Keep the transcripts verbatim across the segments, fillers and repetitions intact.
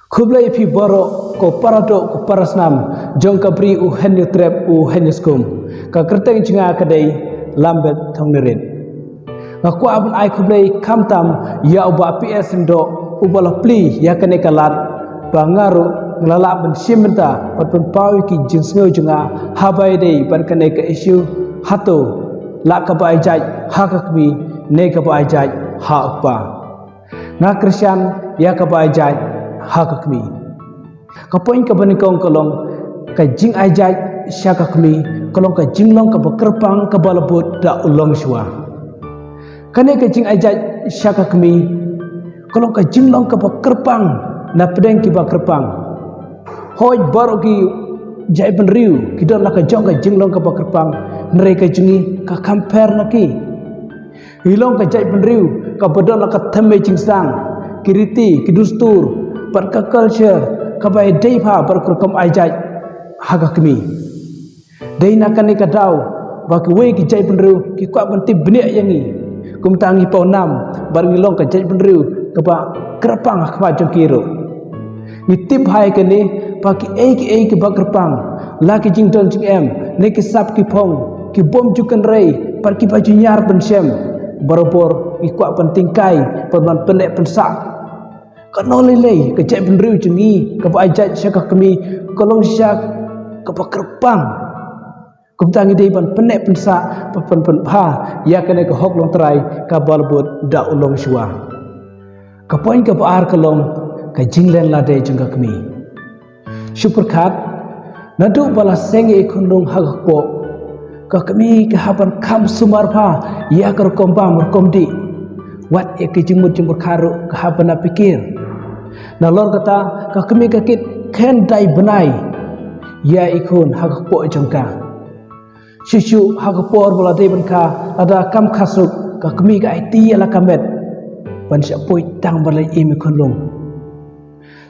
Khublei phi baroh ko para doh ko para snam jong ka bri u Hynñiewtrep u Hynñiewskum. Ka kyrteng jong nga ka dei Lambert Thongnirit. Nga kwah ban ai khublei khamtam ïa u Bah P S Syndon uba la plie ïa kane ka lad ba nga ruh nga la lah ban shim bynta bad pynpaw ïa ki jingsngew jong nga haba ïadei bad kane ka issue, hato lah kaba ai jait ha ka kmie ne kaba ai jait ha u kpa. Nga kyrshan ïa kaba ai jait ha ka kmie. Ka point kaba nyngkong ka long ka jingai jait sha ka kmie ka long ka jinglong kaba kyrpang kaba la bud da u longshuwa. Kane ka jingai jait sha ka kmie ka long ka jinglong kaba kyrpang na pdeng kiba kyrpang. Hooid, baroh ki jaitbynriew ki don la ka jong ka jinglong kaba kyrpang, hynrei ka jong ngi ka kham pher na ki. Ngi long ka jaitbynriew kaba don la ka thymmei jingsdang, ki riti, ki dustur bad ka culture kaba ïadei bha bad ka rukom ai jait ha ka kmie. Dei na kane ka daw ba kiwei ki jaitbynriew ki kwah ban tip bniah ïa ngi. Kumta ngi pawnam bad ngi long ka jaitbynriew kaba kyrpang ha khmat jong ki ruh. Ngi tip bha ïa kane ba kiei kiei kiba kyrpang, la ki jingdon jingem ne ki sap ki phong, ki bym ju kynrei bad kiba ju ñiar pynshem, barabor ngi kwah ban tyngkai bad ban pynneh pynsah. Katno lei lei ka jaitbynriew jong ngi kaba ai jait sha ka kmie ka long shisha kaba kyrpang. Kumta ngi dei ban pynneh pynsah, ban pynbha ïa kane ka hok longtrai kaba la bud da u longshuwa. Ka point kaba ar ka long ka jinglen lade jong ka kmie. Shu pyrkhat, naduh ba la seng ïa i khunlung ha ka kpoh, ka kmie ka hap ban kham sumar bha ïa ka rukom bam rukom dih. Wat ïa ka jingmut jingpyrkhat ruh ka hap ban ap pyrkhat. Nalor kata ka kmie ka kit khyndai bnai ïa i khun ha ka kpoh jong ka. Shuh shuh ha ka por ba la dei ban kha, lada kam kha suk, ka kmie ka aiti ïa la ka met ban shah poi tang ban leit im i khunlung.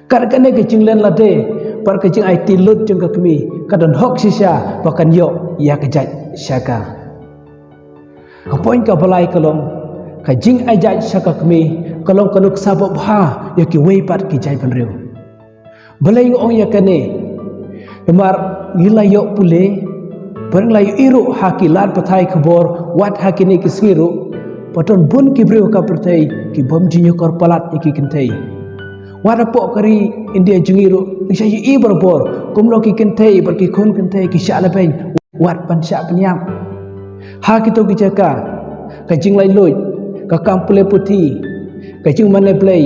Kat kane ka jinglen lade bad ka jingaiti lut jong ka kmie ka don hok shisha ba kan ïoh ïa ka jait sha ka. Ka point kaba lai ka long ka jingai jait sha ka kmie ka long ka nuksa babha ïa kiwei pat ki jaitbynriew. Balei nga ong ïa kane? Namar ngi la ïoh pule bad ngi la ïohi ruh ha ki lad pathai khubor, wat ha kine ki sngi ruh ba don bun ki briew ha ka pyrthei ki bym ju ñiewkor palat ïa ki kynthei. Wat hapoh ka ri India jong ngi ruh ngi shah ïohi barabor kumno ki kynthei bad ki khun kynthei ki shah lehbeiñ wat ban shah pynïap. Ha kito ki jaka ka jinglaitluid, ka kam pule puthi, ka jingmane Blei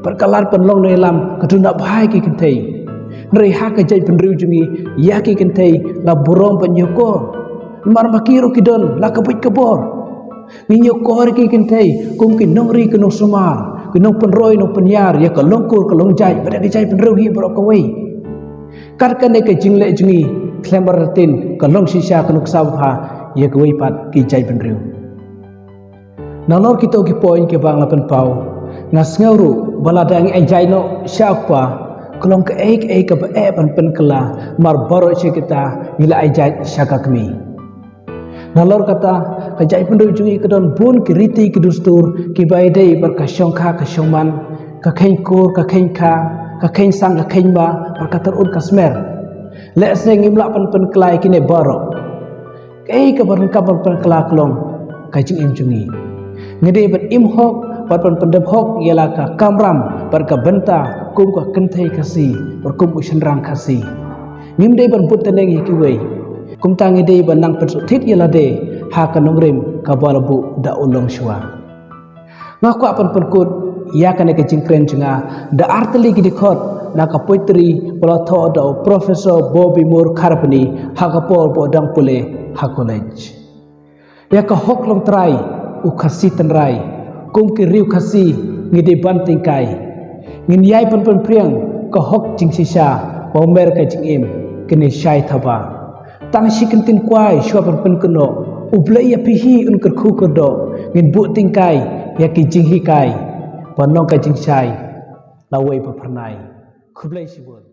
bad ka lad pynlong nongïalam ka duna bha ïa ki kynthei. Hynrei ha ka jaitbynriew jong ngi ïa ki kynthei la burom ban ñiewkor. Namar ma ki ruh ki don la ka buit ka bor. Ngi ñiewkor ïa ki kynthei kum ki nongri ki nongsumar, ki nongpynroi nongpynïar ïa ka longkur ka longjait bad ïa ka jaitbynriew hi baroh kawei. Kat kane ka jingleh jong ngi khlem artatien ka long shisha ka nuksa babha ïa kiwei pat ki jaitbynriew. Nalor kito ki point kiba nga la pynpaw, nga sngew ruh ba lada ngi ai jait noh sha u kpa ka long kaei kaei kaba eh ban pynkylla, namar baroh shi katta ngi la ai jait sha ka kmie. Nalor kata ka jaitbynriew jong ngi ka don bun ki riti ki dustur kiba ïadei bad ka shongkha ka shongman, ka kheiñ kur ka kheiñ kha, ka kheiñ sang ka kheiñ ba, bad ka tyrut ka smer. Lehse ngim lah ban pynkylla ïa kine baroh. Kaei kaba donkam ban pynkylla ka long ka jingim jong ngi. Ngi dei ban im hok bad ban pyndep hok ïa la ka kamram bad ka bynta kum ka kynthei Khasi bad kum u shynrang Khasi. Ngim dei ban bud tneng ïa kiwei. Kumta ngi dei ban nang pynsngewthuh ïa lade ha ka nongrim kaba la buh da u longshuwa. Nga kwah ban pynkut ïa kane ka jingkren jong nga da artylli ki dkhot na ka poetry ba la thoh da u Professor Bobby Moore Carpini ha ka por ba u dang pule ha college. Ïa ka hok longtrai u Khasi tynrai, kum ki riew Khasi ngi dei ban tyngkai. Ngin ïai pynpynpriang ka hok jingshisha ba u mer ka jingim, kine shai thaba. Tang shi kyntien kwai shuwa ban pynkynnoh, U Blei ïa phi hi un kyrkhu kyrdoh, ngin buh tyngkai ïa ki jinghikai ban long ka jingshai lawei ba phyrnai. Khublei shibun.